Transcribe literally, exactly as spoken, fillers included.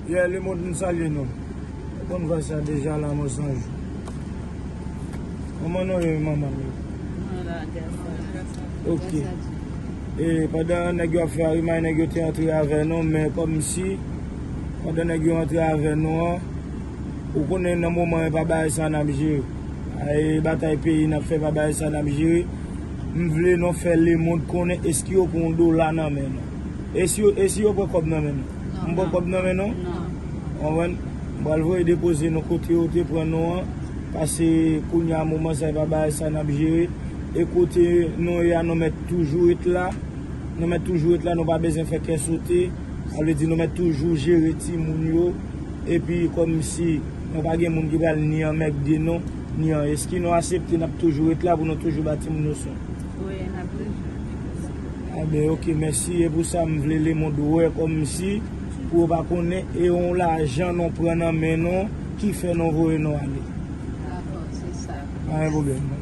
Yeah, lemonn, m salye nou. Konn vwa sa deja la, mwen sonje. Kòman nou ye, manman m yo? Ok. E pandan nèg yo ap fè arimay, nèg yo te antre avè nou, men kòmsi pandan nèg yo antre avè nou an, ou konnen nan moman e pa bagay sa n ap jere. E batay peyi n ap fè, pa bagay sa n ap jere. M vle nou fè lemonn konnen eske yo pran yon dola nan men nou. Eske yo, eske yo pran kòb nan men nou? M pran kòb nan men nou? Konprann? M pral voye depoze nou kote yo te pran nou an. Pase kounye a moman sa e pa bagay sa n ap jere. E kote nou ye a, nou mèt toujou ret la. Nou mèt toujou ret la, nou pa bezwen fè kè sote. Sa vle di nou mèt toujou jere timoun yo. Epi kòmsi nou pa gen moun ki pral ni anmègde nou, ni an. Eski nou aksepte n ap toujou ret la pou nou toujou ba timoun yo swen? Wi, n ap toujou. Enben, ok, mèsi. E pou sa, m vle lemonn wè kòmsi, pou yo pa konnen, e yon lajan nou pran nan men nou, ki fè nou voye nou ale. Dakò, se sa. Pa gen pwoblèm.